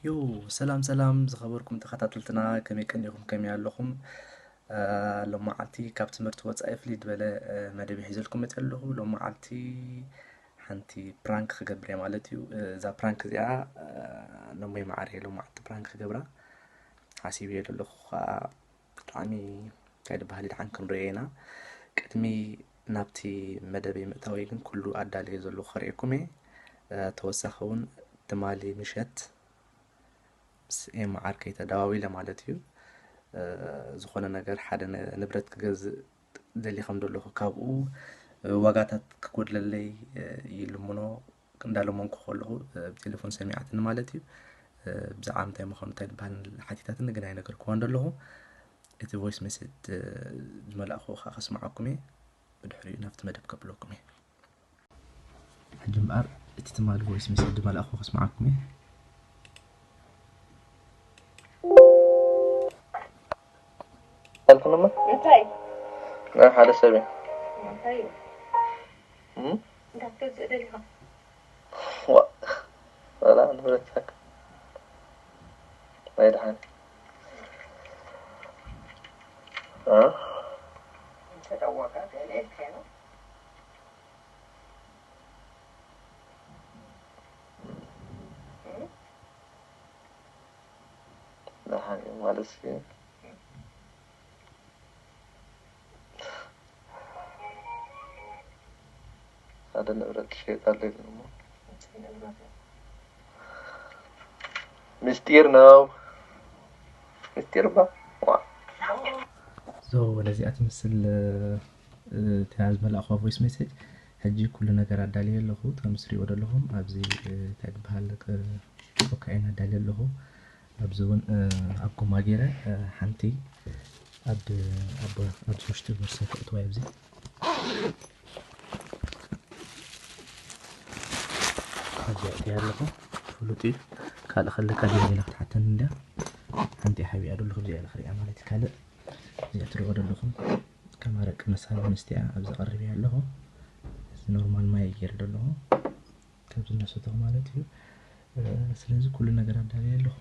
ዮ፣ ሰላም ሰላም ዝኸበርኩም ተኸታተልትና፣ ከመይ ቀኒኹም፣ ከመይ ኣለኹም? ሎመዓልቲ ካብ ትምህርቲ ወፃኢ ፍልይ ዝበለ መደብ ሒዘልኩም መፅእ ኣለኹ። ሎመዓልቲ ሓንቲ ፕራንክ ክገብር እየ ማለት እዩ። እዛ ፕራንክ እዚኣ ነሞይ መዓር እየ ሎመዓልቲ ፕራንክ ክገብራ ሓሲብ እየ ዘለኹ ከዓ። ብጣዕሚ እንታይ ዝበሃል ድሓን ክንሪኦ ኢና። ቅድሚ ናብቲ መደበይ ምእታወይ ግን ኩሉ ኣዳልየ ዘለኹ ከርእየኩም እየ። ተወሳኺ እውን ትማሊ ምሸት ምስ ኤማ ዓርከይ ተደዋዊለ ማለት እዩ። ዝኾነ ነገር ሓደ ንብረት ክገዝእ ደሊ ከም ዘለኹ ካብኡ ዋጋታት ክጎድለለይ ይልምኖ እንዳለመንኩ ከለኹ ብቴሌፎን ሰሚዓትኒ ማለት እዩ። ብዛዕባ ምንታይ ምዃኑ እንታይ ዝበሃል ሓቲታትኒ ግን ኣይነገርክዋን ዘለኹ። እቲ ቮይስ ሜሴጅ ዝመላእኹ ከዓ ከስምዓኩም እየ። ብድሕሪኡ ናብቲ መደብ ከብለኩም እየ። ሕጂ እምበኣር እቲ ትማሊ ቮይስ ሜሴጅ ዝመላእኹ ከስምዓኩም እየ። ኣልኩምማ እንታይ? ናይ ሓደ ሰብ እየ። እንታይ እዩ? እም? እንታይ ክትገዝእ ደሊኻ? ዋ፣ ወላ ንብረትካ። ናይ ደሓን። እ? እንተ ደዋጋ ገለ ኢልካዮ? እም? ደሓን እዩ ማለት እዩ። ሓደ ንብረት ክሸይጥ ኣሎ ኢሉ እሞ። ምስጢር ነው። ምስጢር ባ። ዋ። ዞ ወደዚኣ ትምስል፣ እ፣ እታ ዝመላእኽዋ ቮይስ ሜሴጅ። ሕጂ ኩሉ ነገር ኣዳልየ ኣለኹ። ከም ዝሪእዎ ዘለኹም ኣብዚ፣ እ፣ እንታይ ዝበሃል፣ እ፣ ኮካይን ኣዳልየ ኣለኹ። ኣብዚ እውን፣ እ፣ ኣብ ጎማ ገይረ፣ እ፣ ሓንቲ ኣብ፣ ኣብ፣ ኣብዚ ውሽጢ ቦርሳ ከእትዋ ኣብዚ። ኣብዚ ኣእትያ ኣለኹ። ፍሉጥ እዩ። ካልእ ከለካ ሌላ ክትሓተኒ እንድያ። ሓንቲ ሓቢኣ ደሎ፣ ከምዚኣ ኢለ ክሪኣ ማለት እዩ። ካልእ እዚኣ ትሪእዎ ዘለኹም ከም ኣረቂ መሳሊ መስትያ ኣብዚ ቀሪበያ ኣለኹ። እዚ ኖርማል ማይ ገይረ ዘለኹ። ካብዚ እናሰተኹ ማለት እዩ። እ፣ ስለዚ ኩሉ ነገር ኣዳልየ ኣለኹ።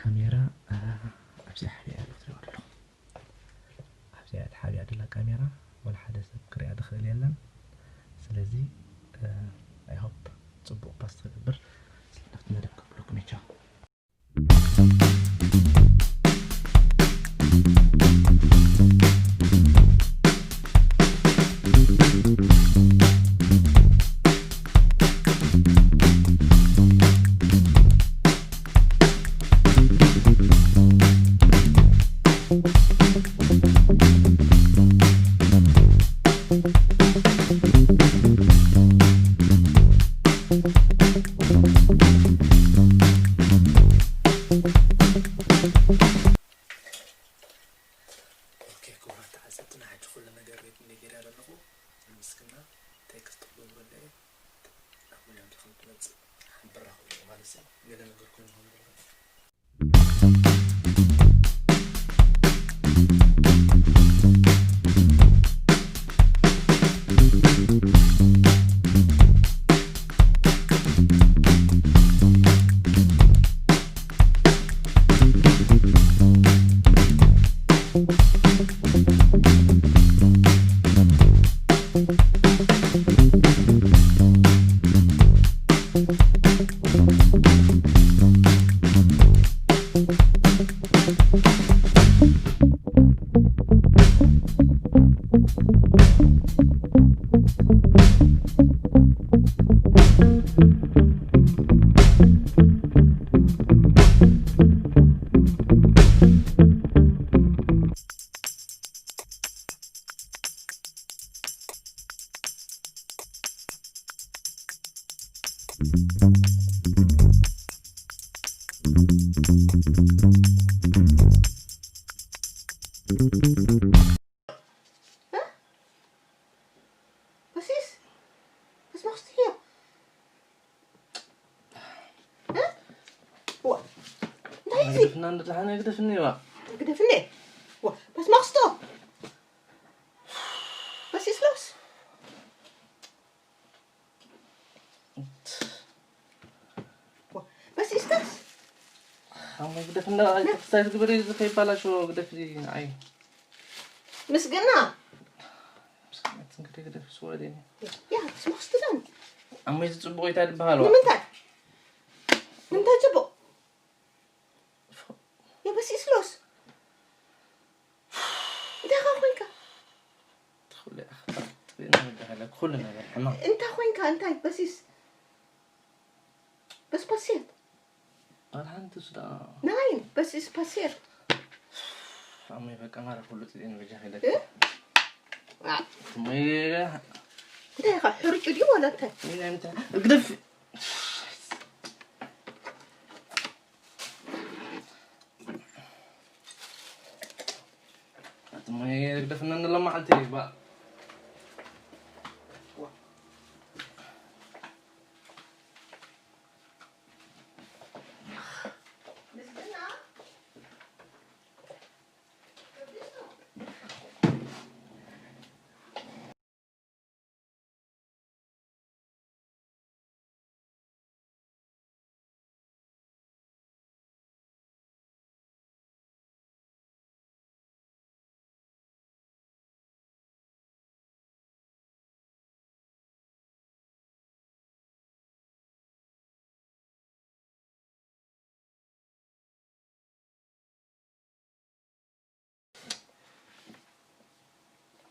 ካሜራ፣ እ፣ ኣብዚኣ ሓቢኣ ኣለኹ፣ ትሪእዋ ኣለኹም። ኣብዚኣ ተሓቢኣ ደላ ካሜራ ዋላ ሓደ ሰብ ክሪኣ ዝኽእል የለን። ስለዚ፣ እ፣ I hope ጽቡቕ ፓስት ክገብር። ስለዚ ናብቲ መደብ ከብለኩም እየ። ቻው። ኦኬ፣ ክቡራት ተዓዘብትና፣ ሕጂ ኩሉ ነገር ሬዲ እንደ ገይረ ዘለኹ። ንምስክና ቴክስት ክገብረለ እየ። ኣብ መን እዮም ከም ትመጽእ ሓብራ ኮይኑ ማለት እዩ። ገለ ነገር ኮይኑ ከም ዘሎ። በሲስ? በስ መኽስቲ እያ። እ? ዋ፣ እንታይ እዚ? ግደፍና፣ እንድሕና ግደፍኒ፣ ዋ። ግደፍኒ? ዋ፣ በስ መኽስቶ። በሲስ ሎስ? ዋ፣ በሲስ ተስ? ግደፍና፣ ክሳይ ትግበሪ እዚ ከይባላሾ ግደፍዚ ንዓይ። ምስግና። ምስግና ትንክሪ ግደፍ ስወደኒ። ያ፣ ስማክስትላን። ኣሞይ ዝጽቡቕ ኢታ ድበሃልዋ። ንምንታይ? ንምንታይ ጽቡቕ? የበሲስሎስ። እንታይ ኻ ኮይንካ? ትኽሉ ኢኻ። ትኽሉ ነገር ሕማቕ። እንታይ ኮይንካ? እንታይ በሲስ? በስባስየት? ኣልሓንቲ ስዳ። ናይ በሲስ ፓስየት? ኣሞይ በቃ ማራ ኩሉ ጽዴን በጃ ኸይደት። እ? አ። ኣሞይ እንታይ ኢኻ? ሕርጩ ድዩ ወላ እንታይ? ምን እንታይ? ግደፍ። ኣቲ ማይ ግደፍና ንሎ መዓልቲ ባ።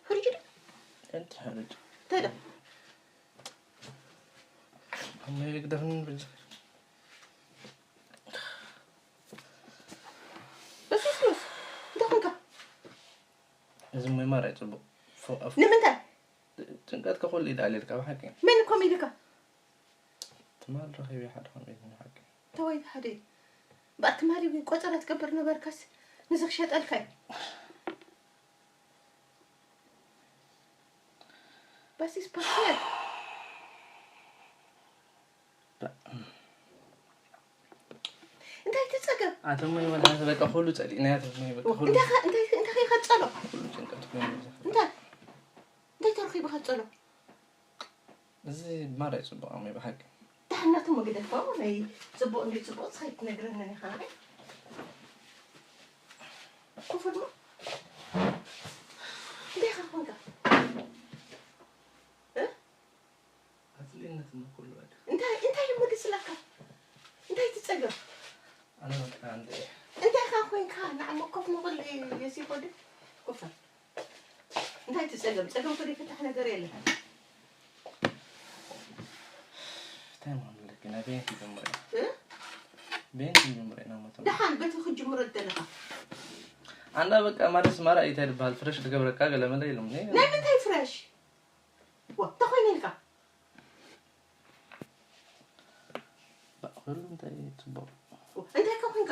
ሕርጭ ዶ? እንተ ሕርጭ። እንታይ ዶ? ኣመይ ግደፍኒ ብልጭ። በስስሉስ፣ እንታይ ኾንካ? እዚ ምማር ኣይጽቡቕ። ፎ-፣ ኣፍ-፣ ንምንታይ? ጭንቀት ከኹሉ ይደኣል ኢልካ ብሓቂ። መን ኮም ኢልካ? ትማል ረኺበ ሓደ ኾም ኢልኒ ብሓቂ። ተወይ ሓደ። እምበኣር ትማሊ ቆጸራ ትገብር ነበርካስ፣ ንዚ ክሸጠልካ እዩ። በሲስ ፓስየት። እንታይ ትጸገም? ኣቶ ማይ ወላ በቃ ኩሉ ጸሊእና፣ ኣቶ ማይ በቃ ኩሉ። እንታይ ኸ-፣ እንታይ፣ እንታይ ከይቀጸሎ? ኩሉ ጭንቀት ኮይኑ ብዛ። እንታይ? እንታይ ተረኺቡ ከጸሎ? እዚ ማራ እዩ ጽቡቕ ኣሞይ ብሓቂ። ድሓናቱ መግደፋ ናይ ጽቡቕ እንዲ ጽቡቕ ሳይት ነግረንን ኢኻ ናይ። ኮፈል ሞ? እንታይ ኢኻ ኮንካ? እ? ኣጽሊእነት ሞ ኩሉ ወደ። እንታይ፣ እንታይ እዩ መግጽላካ? እንታይ ትጸገም? ኣነ በቃ እንደ እንታይ ኢኻ ኮንካ? ንዓሞ ኮፍ ንብል የሲኮ ድ-፣ ኮፈል። እንታይ እቲ ጸገም? ጸገም እኮ ዘይፍታሕ ነገር የለን። እንታይ ማለት ኣለኪ? ናይ ቤንት ጀምረ። እ? ቤንት ጀምረ ኢና መቶም። ደሓን በቲ ክጅምሮ ደለኻ። ኣንዳ በቃ ማለት ማራ እንታይ ዝበሃል ፍረሽ ክገብረካ ገለ መለ ኢሎም። ናይ ምንታይ ፍረሽ? ዋ፣ እንታይ ኮይነ ኢልካ? ባ-፣ ኩሉ እንታይ ጽቡቕ። እንታይ ከ ኮንካ?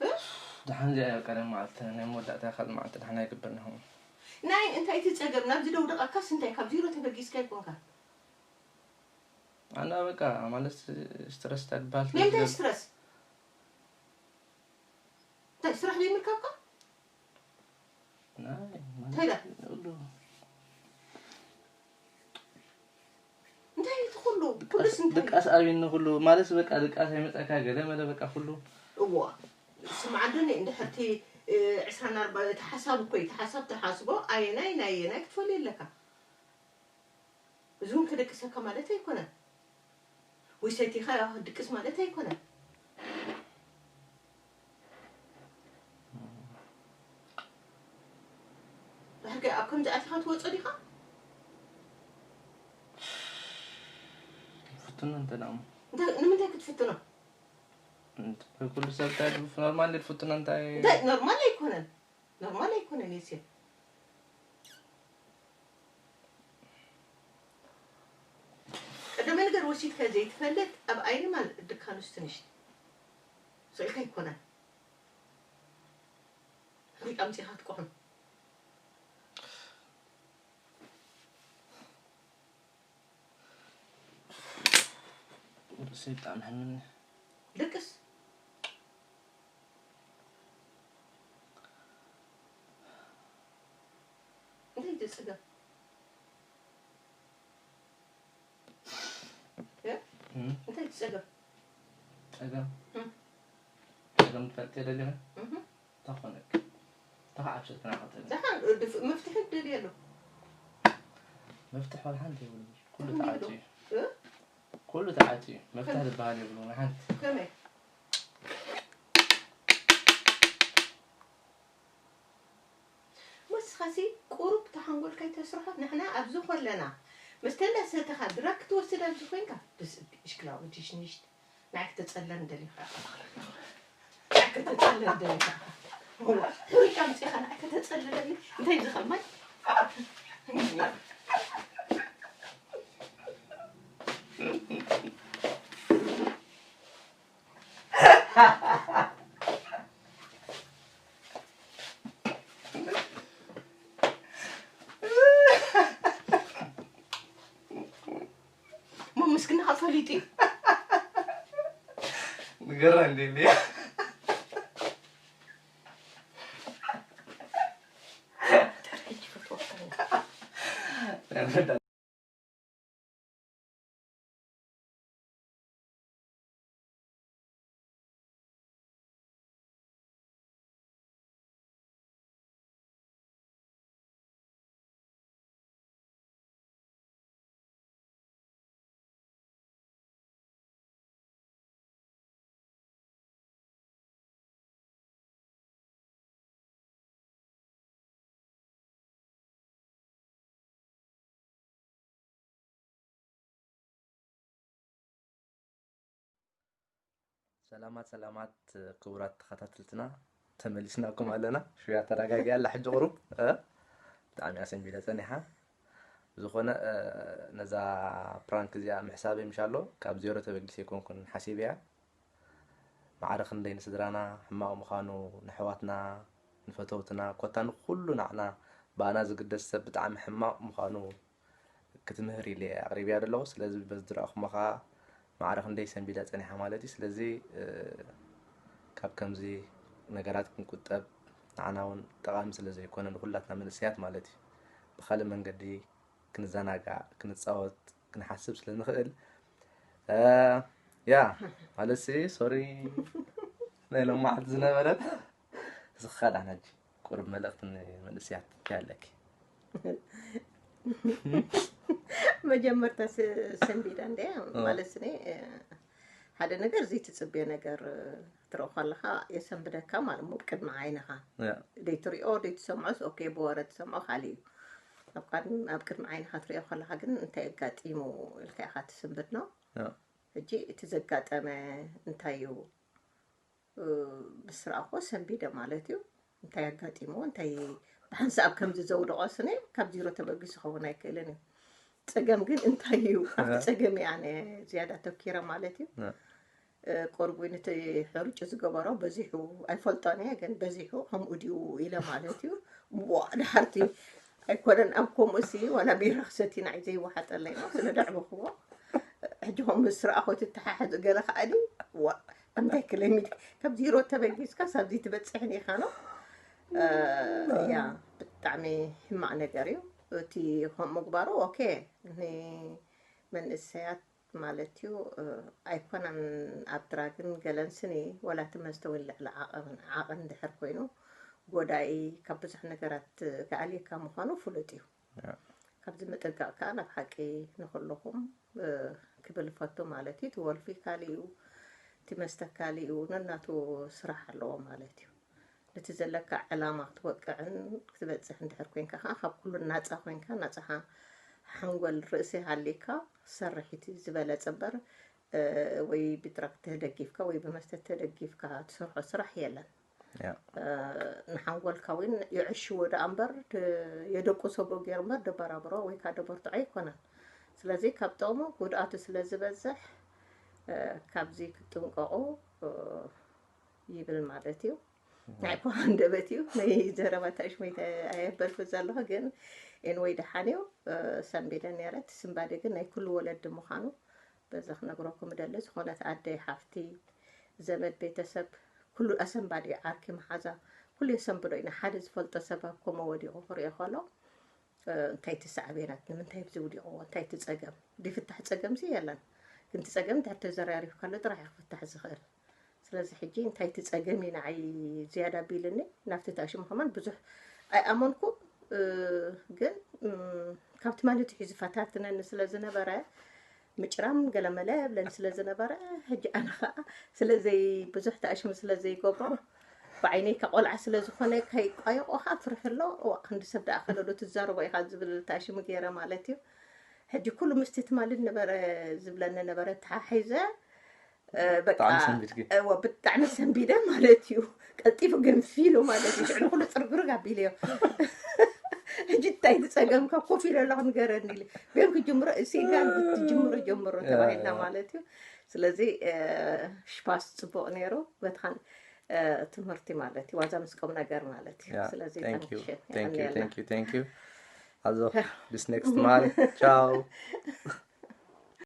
እ? ደሓን እዚኣ እያ ቀደም መዓልቲ፣ ናይ መወዳእታ ካልእ መዓልቲ ደሓን ኣይግበርና ኹም። ናይ እንታይ እቲ ጸገም? ናብዚ ደውደቓካስ እንታይ? ካብ ዜሮ ተበጊስካ ኣይኮንካ? ኣና በቃ ማለት ስትረስ ተድባል ናይ እንታይ ትብል። ስትረስ? እንታይ ስራሕ ዘይምርካብካ? ናይ እንታይ ኢላ? ማለት ሁሉ እንታይ እቲ ኩሉ? ኩሉስ እንታይ? ድቃስ ኣብኒ ኩሉ ማለት በቃ ድቃስ ኣይመጻካ ገለ መለ በቃ ኩሉ። እዋ፣ ስምዓ ዶ እንድሕርቲ፣ እ፣ ዕስራን ኣርባዕተን እቲ ሓሳብ እኮ እዩ። እቲ ሓሳብ ተሓስቦ ኣየናይ ናይ ኣየናይ ክትፈልዮ ኣለካ። እዚ እውን ከደቅሰካ ማለት ኣይኮነን። ወይ ሰቲኻ ክትድቅስ ማለት ኣይኮነን። ብሕርገ ኣብ ከምዚ ኣቲኻ ትወጾ ዲኻ? ፍትኖ እንተ ደኣ እሞ። እንታይ፣ ንምንታይ ክትፍትኖ? እንት-፣ ኩሉ ሰብ እንታይ ድፍ-፣ ኖርማል ድፍትኖ እንታይ? እንታይ ኖርማል ኣይኮነን። ኖርማል ኣይኮነን የስያ። ቀደመ ነገር ወሲድካ ዘይትፈልጥ ኣብ ኣይኒ ማል ድካ ኣንስቲ ንሽቲ ስእልካ ኣይኮነን። ሕሩጭ ኣምጺኻ ትቆሕም። ርእሰይ ብጣዕሚ ሕምኒ። ልቅስ። እንታይ እዩ ጸገም? እ? እም። ጸገም። ጸገም እም። ጸገም ትፈልጥ የደለኻ እህ። ተኾነክ ተኸዓብሰት ክናኸተል ዛኻ ድፍ- መፍትሒ ደልየሉ። መፍትሕ ዋላ ሓንቲ የብሉ። ኩሉ እንዲህ ተዓጽዩ እ? ኩሉ ተዓጽዩ። መፍትሕ ዝበሃል የብሉ ሓንቲ። ከመይ? ወስኻሲ ቁሩብ ተሓንጎልካ ይተስርሖ። ንሕና ኣብዚ ኮለና ምስ ተላሰተኻ ድራግ ክትወስድ ኣብዚ ኮንካ ብስ እሽክላዊ ጅሽኒሽት ንዓይ ከተጸለን ደሊኻ ንዓይ ከተጸለን ደሊኻ ሕሩይ ኣምጺኻ ንዓይ ከተጸልለኒ እንታይ ዝኸማይ ሞ ምስግና ፈሊጡ እዩ ንገራ እንዴ እንዴ ሰላማት ሰላማት ክቡራት ተኸታተልትና ተመሊስናኩም ኣለና። ሽያ ተረጋጊያ ኣላ ሕጂ ቁሩብ እ? ብጣዕሚ ኣሰንቢደ ጸኒሓ። ዝኾነ እ፣ ነዛ ፕራንክ እዚኣ ምሕሳበይ ምሻሎ ካብ ዜሮ ተበጊሰ ኣይኮንኩን ሓሲበያ። ማዕረ ክንደይ ንስድራና ሕማቕ ምዃኑ፣ ንሕዋትና፣ ንፈተውትና፣ ኮታ ንኹሉ ንዓና ብኣና ዝግደስ ሰብ ብጣዕሚ ሕማቕ ምዃኑ ክትምህር ኢለ ኣቕሪብያ ዘለኹ። ስለዚ በዚ ዝረኣኹሞ ኸዓ ማዕረ ክንደይ ሰንቢዳ ጸኒሓ ማለት እዩ። ስለዚ እ፣ ካብ ከምዚ ነገራት ክንቁጠብ ንዓና እውን ጠቓሚ ስለ ዘይኮነ ንኹላትና መንእሰያት ማለት እዩ። ብኻልእ መንገዲ ክንዘናጋዕ፣ ክንጻወት፣ ክንሓስብ ስለ ንኽእል እ፣ ያ ማለት ሲ ሶሪ ናይ ሎማዓልቲ ዝነበረት ዝኸዳን ሕጂ ቁርብ መልእኽቲ ንመንእሰያት እንታይ ኣለኪ? መጀመርታ ስ- ሰንቢዳ እንደ ማለት ስ ሓደ ነገር ዘይትፅብዮ ነገር ትርኢ ከለካ የሰንብደካ ማለት ሞ ቅድሚ ዓይንካ ያ ደይትሪኦ ደይትሰምዖስ ኦኬ ብወረ ትሰምዖ ካልእ እዩ ኣብ ቀድሚ ኣብ ቅድሚ ዓይንካ ትሪኦ ከለካ ግን እንታይ ኣጋጢሙ ኢልካ ኢካ ትስንብድ ነው ያ ሕጂ እቲ ዘጋጠመ እንታይ እዩ ብስራእኮ ሰንቢደ ማለት እዩ እንታይ ኣጋጢሞ እንታይ ብሓንሳብ ከምዚ ዘውደቆ ስነ ካብ ዜሮ ተበጊሱ ክኸውን ኣይክእልን እዩ ፀገም ግን እንታይ እዩ ኣብቲ ፀገም እየ ኣነ ዝያዳ ተኪረ ማለት እዩ ቁርብ ነቲ ሕርጭ ዝገበሮ በዚሑ ኣይፈልጦን እየ ግን በዚሑ ከምኡ ድዩ ኢለ ማለት እዩ ዋ ድሓርቲ ኣይኮነን ኣብ ከምኡ ሲ ዋላ ቢራ ክሰቲ ንዓይ ዘይወሓጠለይ ስለ ደዕበክዎ ሕጂ ከም ምስ ረኣኹ ትተሓሕዝ ገለ ከዓ ድዩ እንታይ ክለሚድ ካብ ዜሮ ተበጊስካ ሳብዚ ትበፅሕን ኢኻ ነው ያ ብጣዕሚ ሕማቕ ነገር እዩ እቲ ከም ምግባሩ ኦኬ ንመንእሰያት ማለት እዩ ኣይኮነን ኣብ ድራግን ገለን ስኒ ወላ እቲ መስተ እውን ልዕሊ ዓቐን ዓቐን ድሕር ኮይኑ ጎዳኢ ካብ ብዙሕ ነገራት ክኣልየካ ምዃኑ ፍሉጥ እዩ ካብዚ ምጥንቃቕ ከዓ ናብ ሓቂ ንኩልኹም ክብል ፈቱ ማለት እዩ እቲ ወልፊ ካሊእ እዩ እቲ መስተ ካሊእ እዩ ነናቱ ስራሕ ኣለዎ ማለት እዩ ነቲ ዘለካ ዕላማ ክትወቅዕን ክትበፅሕ እንድሕር ኮይንካ ከዓ ካብ ኩሉ ናፃ ኮይንካ ናፃኻ ሓንጎል ርእሲ ሃሊካ ትሰርሕ እቲ ዝበለፀ እምበር ወይ ብድራግ ተደጊፍካ ወይ ብመስተ ተደጊፍካ ትሰርሖ ስራሕ የለን ንሓንጎልካ እውን የዕሽዎ ደኣ እምበር የደቁሶ ዶ ገይሩ እምበር ደበራብሮ ወይ ከዓ ደበርትዖ ኣይኮነን ስለዚ ካብ ጥቕሙ ጉድኣቱ ስለ ዝበዝሕ ካብዚ ክትጥንቀቑ ይብል ማለት እዩ ናይ ኳ ሃንደበት እዩ ናይ ዘረባ ታሽመይ ኣየበልኩ ዘለኹ ግን ኤንወይ ደሓን እዩ ሰንቢደ ነረ እቲ ስንባደ ግን ናይ ኩሉ ወለዲ ምዃኑ በዛ ክነግረኩም እደሊ ዝኾነት ኣደይ ሓፍቲ ዘመድ ቤተሰብ ኩሉ ኣሰንባዲ ዓርኪ መሓዛ ኩሉ የሰንብዶ ኢና ሓደ ዝፈልጦ ሰብ ኣብ ኮሞ ወዲቑ ክሪኦ ከሎ እንታይ እቲ ሳዕቤናት ንምንታይ ብዚ ውዲቕዎ እንታይ እቲ ፀገም ድፍታሕ ፀገም ሲ የለን ግን እቲ ጸገም እንድሕር ተዘራሪብካሉ ጥራሕ እዩ ክፍታሕ ዝኽእል። ስለዚ ሕጂ እንታይ እቲ ጸገም እዩ ንዓይ ዝያዳ ኣቢልኒ፣ ናብቲ ተኣሽሙ ከማን ብዙሕ ኣይኣመንኩ። ግን ካብ ትማሊ ኣትሒዙ ይፈታትነኒ ስለ ዝነበረ፣ ምጭራም ገለመለ የብለኒ ስለ ዝነበረ፣ ሕጂ ኣነ ኸኣ ስለ ዘይ ብዙሕ ተኣሽሙ ስለ ዘይገብሮ፣ ብዓይነይ ከቆልዓ ስለ ዝኾነ ከይቋየቆ ኸኣ ፍርሒ ኣሎ። እዋ ክንዲ ሰብ ደኣ ከለዶ ትዛረቦ ኢኻ ዝብል ተኣሽሙ ገይረ ማለት እዩ። ሕጂ ኩሉ ምስቲ ትማሊ ነበረ ዝብለኒ ነበረ ተሓሒዘ። በቃ ብጣዕሚ ሰንቢድኪ። እወ ብጣዕሚ ሰንቢደ ማለት እዩ። ቀልጢፉ ገንፊሉ ማለት እዩ። ሽዕሉ ኩሉ ጽርግርግ ኣቢለዮ። ሕጂ እንታይ ዝጸገምካ ኮፍ ኢለ ኣለኹ ንገረኒ ኢለ። ግን ክጅምሮ እሲጋን ብትጅምሮ ጀምሮ ተባሂልና ማለት እዩ። ስለዚ ሽፓስ ጽቡቕ ነይሩ። በትኻን ትምህርቲ ማለት እዩ። ዋዛ ምስ ቁም ነገር ማለት እዩ። Yeah, ስለዚ thank you, ጠንክሽን thank you, የቐንየልና። Thank you, thank you. Also, bis nächstes Mal. Ciao.